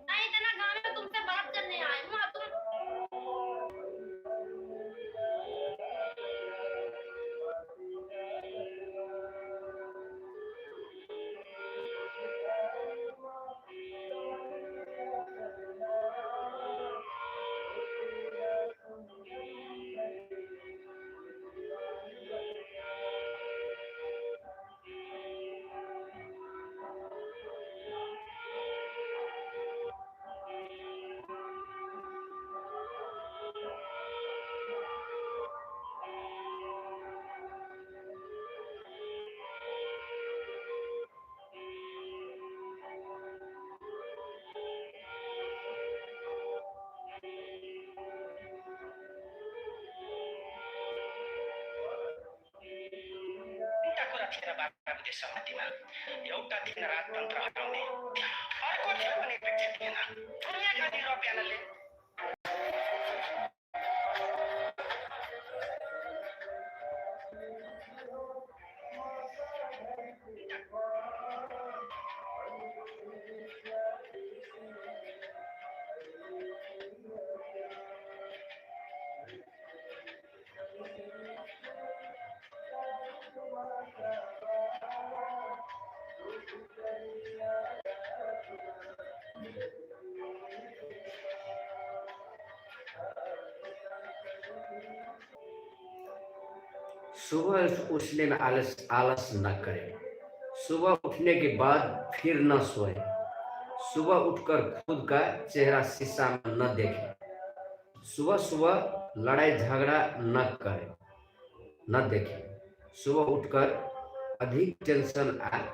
मैं इतना गाना तुमसे बात करने आई हूँ, अब तुम एउटा कुरा थिएन 12 बुँदे सहमतिमा, एउटा थिएन राजतन्त्र हटाउने, अर्को थियो निरपेक्ष थिएन। दुनियाँका निरो प्यानलले सुबह उठने में आलस आलस न करें, सुबह उठने के बाद फिर न सोएं, सुबह उठकर खुद का चेहरा शीशा में न देखें, सुबह सुबह लड़ाई झगड़ा न करें, न देखें, सुबह उठकर अधिक टेंशन आए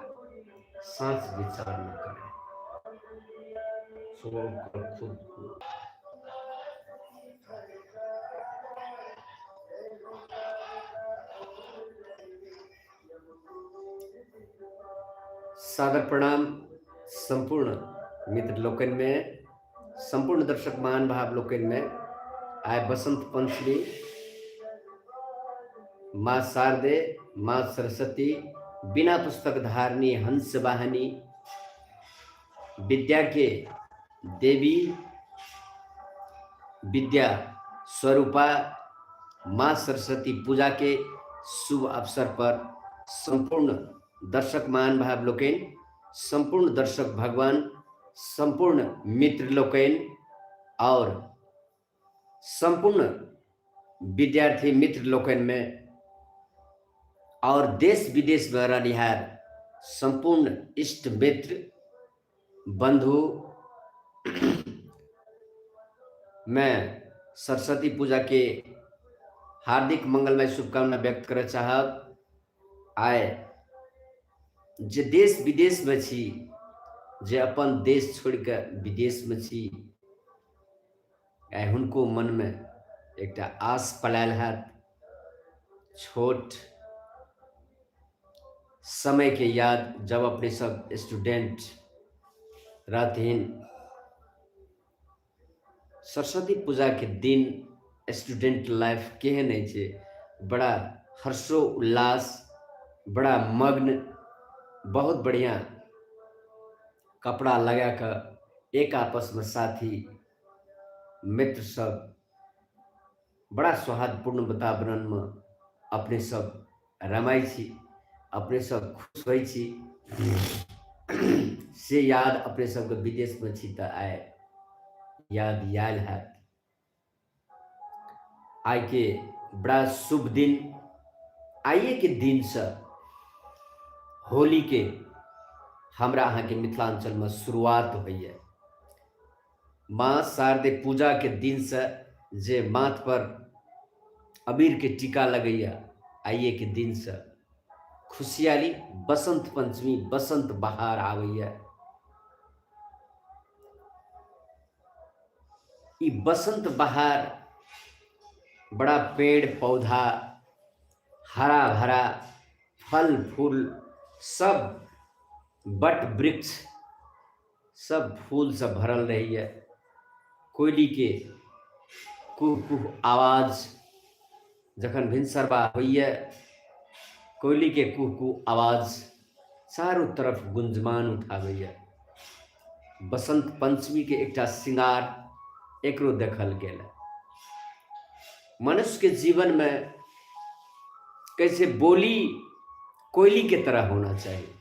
सांस विचार न करें, सुबह उठकर खुद को सादर प्रणाम संपूर्ण मित्र लोकनि में, संपूर्ण दर्शक महान भाव लोकनि में। आइ बसंत पंचमी, माँ शारदे, माँ सरस्वती, बिना पुस्तक धारणी हंस वाहिनी, विद्या के देवी, विद्या स्वरूपा माँ सरस्वती पूजा के शुभ अवसर पर संपूर्ण दर्शक महान भाव लोकनि, संपूर्ण दर्शक भगवान, संपूर्ण मित्र लोकनि और संपूर्ण विद्यार्थी मित्र लोकनि में और देश विदेश में रहनिहार संपूर्ण इष्ट मित्र बंधु मैं सरस्वती पूजा के हार्दिक मंगलमय शुभकामना व्यक्त करय चाहब। आइ जे देश विदेश में छी, जे अपन देश छोड़ के विदेश में छी, आइ हुनको मन में एकटा आस पलायल हैत, छोट समय के याद जब अपने सब स्टूडेंट रहथिन। सरस्वती पूजा के दिन स्टूडेंट लाइफ केहन होइ छै, बड़ा हर्षो उल्लास, बड़ा मग्न, बहुत बढ़िया कपड़ा लगा कऽ एक आपस में साथी मित्र सब बड़ा सौहार्दपूर्ण वातावरण में अपने सब रमाइ छी, अपने सब खुश होइ छी। से याद अपने सबके विदेश में छी तऽ आइ याद आयल हैत। आइ के बड़ा शुभ दिन, आइए के दिन से होली के हमरा अहाँ के मिथिलांचल में शुरुआत होइए। माँ शारदे पूजा के दिन से जे माथ पर अबीर के टीका लगैया, आइए के दिन से खुशियाली बसंत पंचमी बसंत बहार आबैया। ई बसंत बहार बड़ा पेड़ पौधा हरा भरा फल फूल सब बट वृक्ष सब फूलसँ भरल रहैए। कोयलीके कुह कुह आवाज जखन भिनसरबा होइए, कोयलीके कुह कुह आवाज चारू तरफ गुंजमान उठाबैए। बसंत पंचमीके एकटा श्रृंगार एकरो देखल गेल। मनुष्यके जीवनमे कैसे बोली कोयली के तरह होना चाहिए।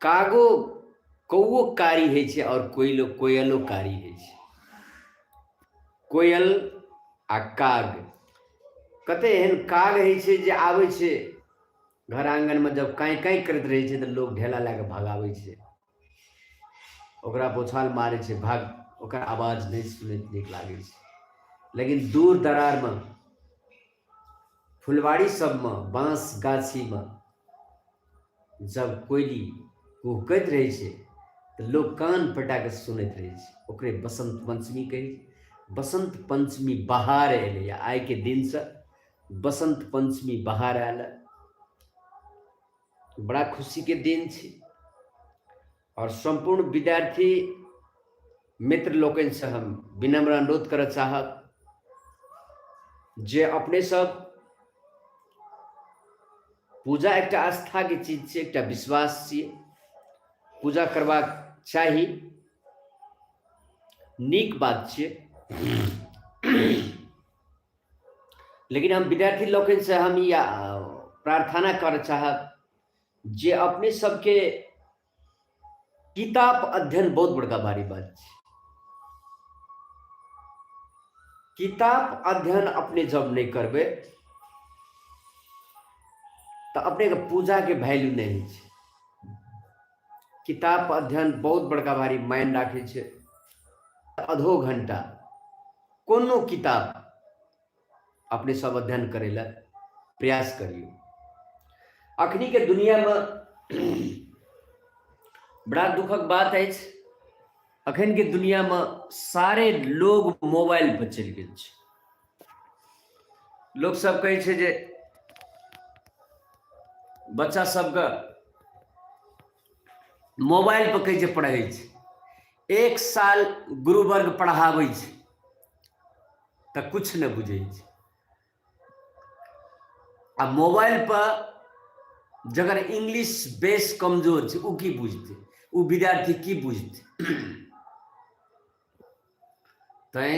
कागो कौओ कारी होइ छै आओर कोयलो कोयलो कारी होइ छै। कोयल आ काग, कते एहन काग होइ छै जे आबै छै घर आङ्गनमे, जब काँय काँय करैत रहै छै तऽ लोक ढेला लए कऽ भगाबै छै, ओकरा बोछाल मारै छै, भाग, ओकर आवाज नहि सुनैत नीक लागै छै। लेकिन दूर दरारमे फुलवाड़ी सबमे बाँस गाछीमे जब कोयली कुहकैत रहै छै तऽ लोक कान पटा कऽ सुनैत रहै छै। ओकरे बसंत पंचमी कहै छै। बसंत पंचमी बहार एलैए, आइके दिनसँ बसंत पंचमी बहार आयल। बड़ा खुशीके दिन छै। आओर सम्पूर्ण विद्यार्थी मित्र लोकनिसँ हम विनम्र अनुरोध करऽ चाहब जे अपने सब पूजा एकटा आस्थाके चीज छै, एकटा विश्वास छियै, पूजा करबाक चाही, नीक बात छियै। लेकिन हम विद्यार्थी लोकनिसँ हम ई प्रार्थना करऽ चाहब जे अपने सबके किताब अध्ययन बहुत बड़का भारी बात छै। किताब अध्ययन अपने जब नहि करबै तऽ अपनेके पूजाके वैल्यू नहि होइ छै। किताब अध्ययन बहुत बड़का भारी मायन राखै छै। आधो घंटा कोनो किताब अपने सब अध्ययन करै लए प्रयास करियौ। अखनी के दुनियामे बड़ा दुखक बात अछि, अखन के दुनियामे सारे लोग मोबाइल पर चलि गेल छै। लोक सब कहै छै जे बच्चा सबके मोबाइल पर कहै छै पढ़ै छै, एक साल गुरुवर्ग पढ़ाबै छै तऽ किछु नहि बुझै छै। आ मोबाइल पर जकर इंग्लिश बेस कमजोर छै ओ की बुझतै, ओ विद्यार्थी की बुझतै? तैँ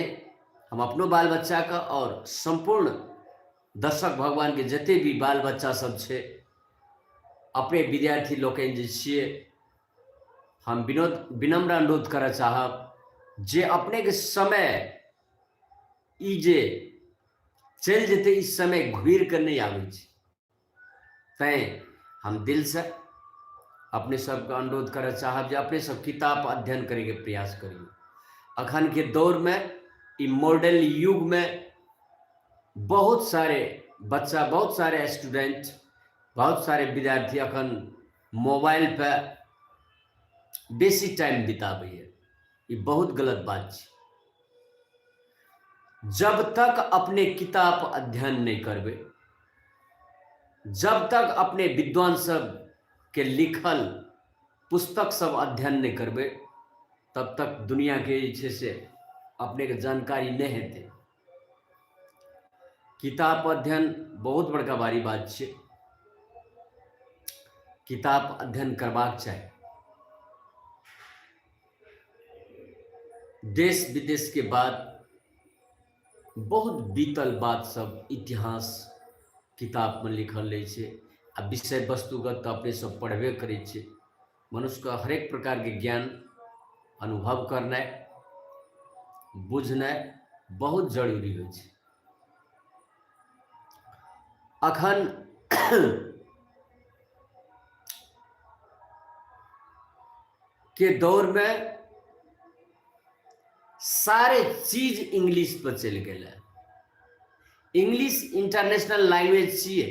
हम अपनो बाल बच्चाके आओर सम्पूर्ण दर्शक भगवानके जते भी बाल बच्चा सब छै, अपने विद्यार्थी लोकनि जे छियै, हम विनोद विनम्र अनुरोध करऽ चाहब जे अपनेके समय ई जे चलि जेतै, ई समय घुरि कऽ नहि आबै छै। तैँ हम दिलसँ अपने सबके अनुरोध करऽ चाहब जे अपने सब किताब अध्ययन करैके प्रयास करियौ। अखनके दौरमे, ई मॉडर्न युगमे बहुत सारे बच्चा, बहुत सारे स्टूडेंट, बहुत सारे विद्यार्थी अखन मोबाइल पे बेसी टाइम बिताबैए। ई बहुत गलत बात छै। जब तक अपने किताब अध्ययन नहि करबै, जब तक अपने विद्वान सब के लिखल पुस्तक सब अध्ययन नहि करबै, तब तक दुनियाके जे छै से अपनेके जानकारी नहि हेतै। किताब अध्ययन बहुत बड़का भारी बात छै, किताब अध्ययन करबाक चाही। देश विदेश के बाद बहुत बीतल बात सब इतिहास किताब में लिखल रहै छै, आ विषय वस्तुगत तऽ अपने सब पढ़बे करै छियै। मनुष्यके हरेक प्रकारके ज्ञान अनुभव करनाइ बुझनाइ बहुत जरूरी होइ छै। अखन के दौरमे सारे चीज इंग्लिश पर चलि गेल है। इंग्लिश इंटरनेशनल लैंग्वेज छियै,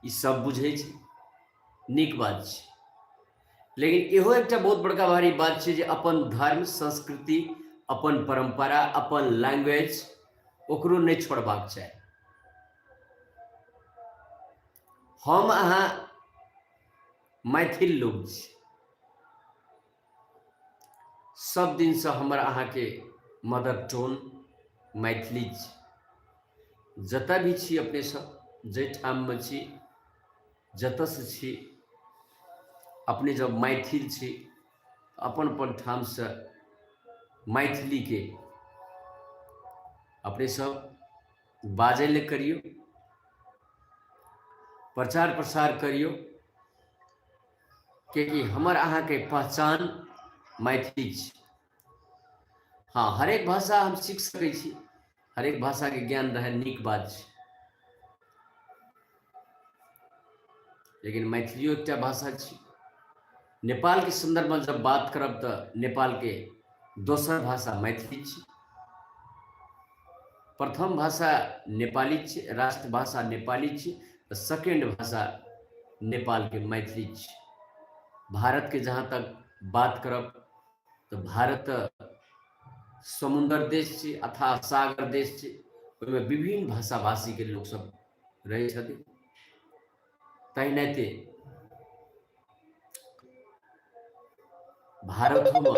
ई सब बुझै छै, नीक बात छै। लेकिन इहो एकटा बहुत बड़का भारी बात छै जे अपन धर्म संस्कृति, अपन परंपरा, अपन लैंग्वेज, ओकरो नहि छोड़बाक चाही। हम अहाँ मैथिल लोक छी, सब दिनसँ हमर अहाँके मदर टोन मैथिली छी। जतऽ भी छी अपने सब, जाहि ठाममे छी, जतऽसँ छी, अपने जब मैथिल छी अपन अपन ठामसँ मैथिलीके अपने सब बाजै लए करियौ, प्रचार प्रसार करियौ, कियाकि हमर अहाँके पहचान मैथिली छी। हँ, हरेक भाषा हम सीख सकै छी, हरेक भाषाके ज्ञान रहै नीक बात छै, लेकिन मैथिलियो एकटा भाषा छी। नेपालके सन्दर्भमे जब बात करब तऽ नेपालके दोसर भाषा मैथिली छी। प्रथम भाषा नेपाली छी, राष्ट्रभाषा नेपाली छी, सेकेंड भाषा नेपालके मैथिली छी। भारतके जहाँ तक बात करब तऽ भारत समुन्दर देश छी, अथाह सागर देश छी, ओहिमे विभिन्न भाषा भाषीके लोकसभ रहै छथिन। तहिनाहिते भारतोमे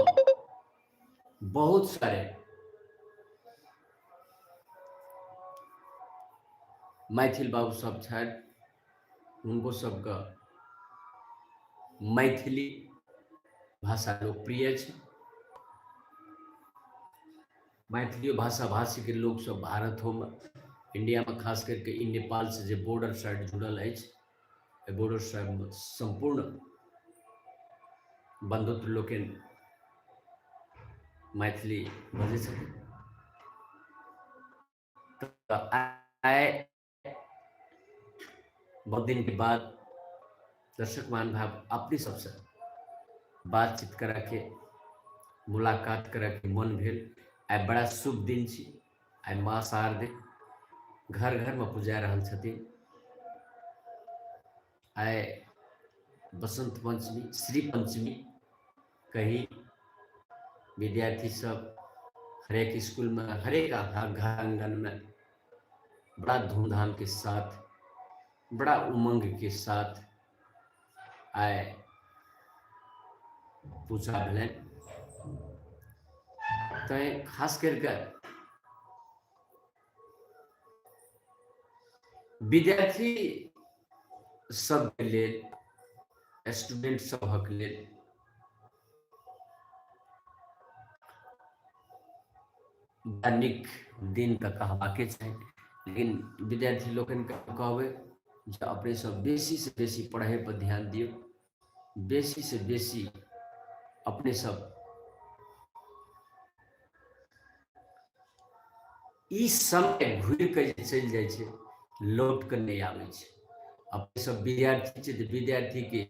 बहुत सारे मैथिल बाबू सब छथि, हुनको सबके मैथिली भाषा लोकप्रिय छै। मैथिली भाषा भाषीके लोकसब भारतोमे, इंडियामे, खास करके ई नेपालसँ जे बॉर्डर साइड जुड़ल अछि, एहि बॉर्डर साइडमे सम्पूर्ण बन्धुत्व लोकनि मैथिली बजै छथिन। तऽ आइ बहुत दिन के बाद दर्शक महानुभाव अपने सबसे बातचीत करा के, मुलाकात करा के मन भेल। आइ बड़ा शुभ दिन छी, आइ माँ शारदे घर घर में पूजा रहल छथिन। आइ बसंत पंचमी, श्री पंचमी कही, विद्यार्थी सब हरेक स्कूल में, हरेक घर आंगन में बड़ा धूमधाम के साथ, बड़ा उमंग के साथ आइ पूजा भेलनि। तैं खास करके विद्यार्थी सबके लेल, स्टूडेंट सबहक लेल बड़ा नीक दिन तऽ कहबाके छै, लेकिन विद्यार्थी लोकनिके कहबै जे अपने सब बेसी से बेसी पढ़ै पर ध्यान दियौ, बेसी से बेसी अपने सब ई समय घुरि कऽ जे चलि जाइ छै, लौट कऽ नहि आबै छै। अपने सब विद्यार्थी छै तऽ विद्यार्थीके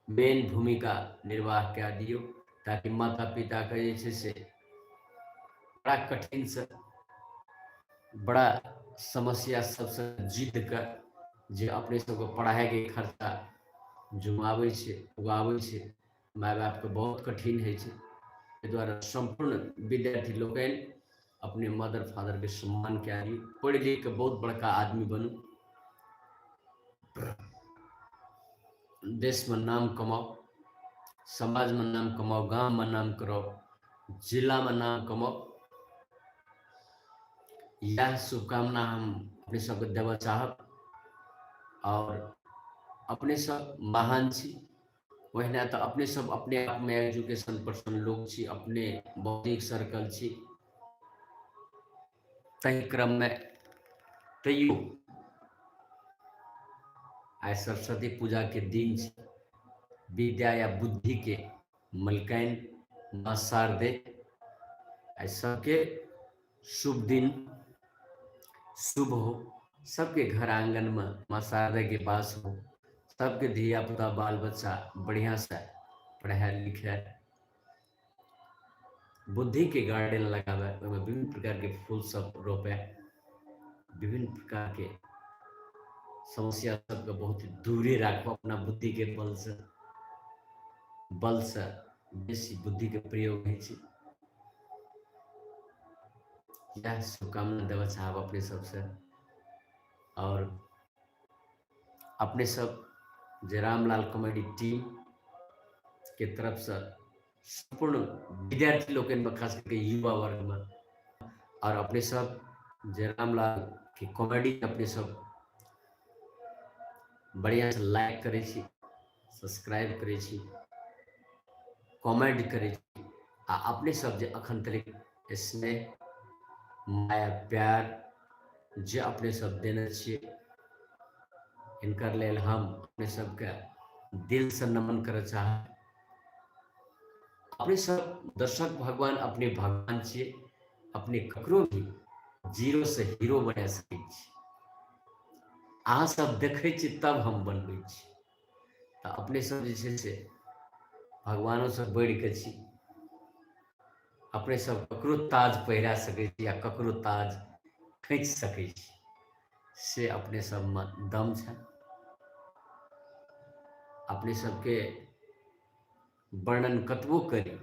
मेन भूमिका निर्वाह कए दियौ, ताकि माता पिताके जे छै से बड़ा कठिनसँ, बड़ा समस्या सबसँ जीत कऽ जे अपने सबके पढ़ाइके खर्चा जुमाबै छै, उगाबै छै, माय बापके बहुत कठिन होइ छै। एहि दुआरे सम्पूर्ण विद्यार्थी लोकनि अपने मदर फादरके सम्मान कए लियौ, पढ़ि लिख कऽ बहुत बड़का आदमी बनू, देशमे नाम कमाउ, समाजमे नाम कमाउ, गाममे नाम कराउ, जिलामे नाम कमाउ। इएह शुभकामना हम अपने सबके देबऽ चाहब। और अपने सब महान छी, ओहिना तऽ अपने सब अपने आपमे एजुकेशन पर्सन लोक छी, अपने बौद्धिक सर्कल छी, ताहि क्रममे तैयो आइ सरस्वती पूजाके दिन छै, विद्या या बुद्धिके मलकाइन माँ शारदे, आइ सबके शुभ दिन शुभ हो, सबके घर आंगनमे माँ शारदेके वास हो, सबके धिया पुता बाल बच्चा बढ़िया से पढ़ै लिखै, बुद्धि के गार्डन लगावे, ओहिमे विभिन्न प्रकार के फूल सब रोपे, विभिन्न प्रकार के समस्या सबके बहुत दूरे राखो अपना बुद्धि के बल से, बल से बेसी बुद्धि के प्रयोग होइ छै। इएह शुभकामना देबऽ चाहब अपने सबसँ। आओर अपने सब जे रामलाल कॉमेडी टीम के तरफसँ सम्पूर्ण विद्यार्थी लोकनिमे, खास करके युवा वर्गमे, आओर अपने सब जे रामलाल के कॉमेडी अपने सब बढ़िआँसँ लाइक करै छी, सब्सक्राइब करै छी, कमेंट करै छी, आ अपने सब जे अखन तक स्नेह माया प्यार जे अपने सब देने छियै, हिनकर लेल हम अपने सबके दिल से नमन करऽ चाहब। अपने सब दर्शक भगवान अपने भगवान छियै, अपने ककरो भी जीरो से हीरो बना सकै छी। अहाँ सब देखै छी तब हम बनबै छी। तऽ अपने सब जे छै से भगवानोसँ बढ़िकऽ छी। अपने सब ककरो ताज पहिरा सकै छी आ ककरो ताज खींच सकै छी, से अपने सबमे दम छै। अपने सबके वर्णन कतबो करी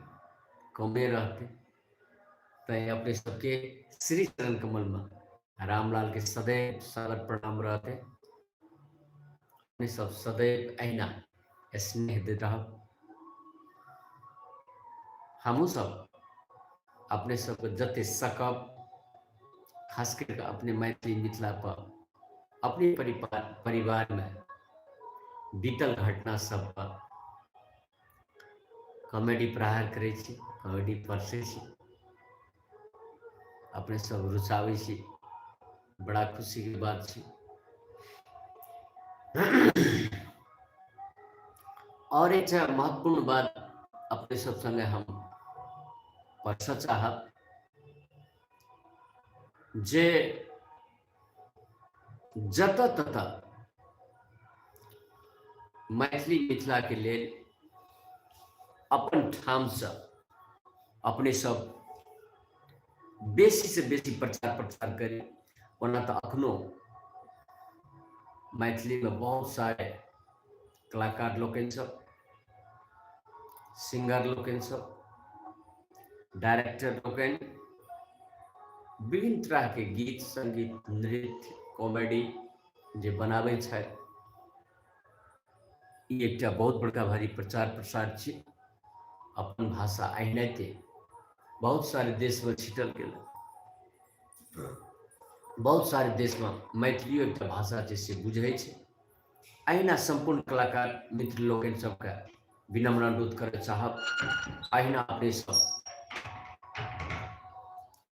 कमे रहतै। तैँ अपने सबके श्री चरण कमलमे रामलाल के सदैव सादर प्रणाम रहतै। अपने सब सदैव अहिना स्नेह दैत रहब। हमहूँ सब अपने सबके जते सकब, खास करके अपने मैथिली मिथिला पर अपने परिवारमे बीतल घटना सब पर कॉमेडी प्रहार करै छी, कॉमेडी परसै छी, अपने सब रुचाबै छी, बड़ा खुशीके बात छै। और एकटा महत्वपूर्ण बात अपने सब संगे हम परसऽ चाहब जे जतऽ ततऽ मैथिली मिथिला के लेल अपन ठामसँ अपने सब बेसी से बेसी प्रचार प्रसार करी। ओना तऽ अखनो मैथिलीमे बहुत सारे कलाकार लोकनि सब, सिंगर लोकनि सब, डायरेक्टर लोकनि विभिन्न तरह के गीत संगीत नृत्य कॉमेडी जे बनाबै छथि, ई एकटा बहुत बड़का भारी प्रचार प्रसार छी। अपन भाषा अहिनाइते बहुत सारे देशमे छिटल गेल, बहुत सारे देशमे मैथिलियो एकटा भाषा छै से बुझै छै। अहिना सम्पूर्ण कलाकार मित्र लोकनि सबके विनम्र अनुरोध करय चाहब, अहिना अपने सब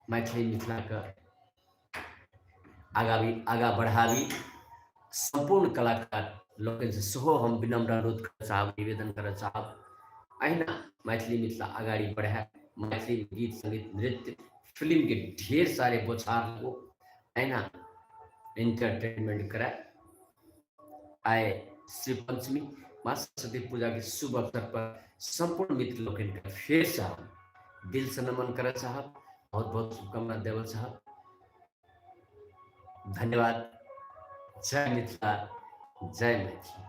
मैथिली मिथिलाके आगा बढ़ाबी। सम्पूर्ण कलाकार लोकनि से सेहो हम विनम्र अनुरोध करय चाहब, निवेदन करय चाहब, अहिना मैथिली मिथिला अगाडि बढ़ाए, मैथिली गीत संगीत नृत्य फिल्म के ढेर सारे बोछार हो, अहिना एंटरटेनमेंट कराए। आए श्री पंचमी माँ सरस्वती पूजा के शुभ अवसर पर संपूर्ण मित्र लोकनि के फेर से हम दिल से नमन करय चाहब, बहुत बहुत शुभकामना देवल चाहब। धन्यवाद। जय मिथिला, जय मैथिली।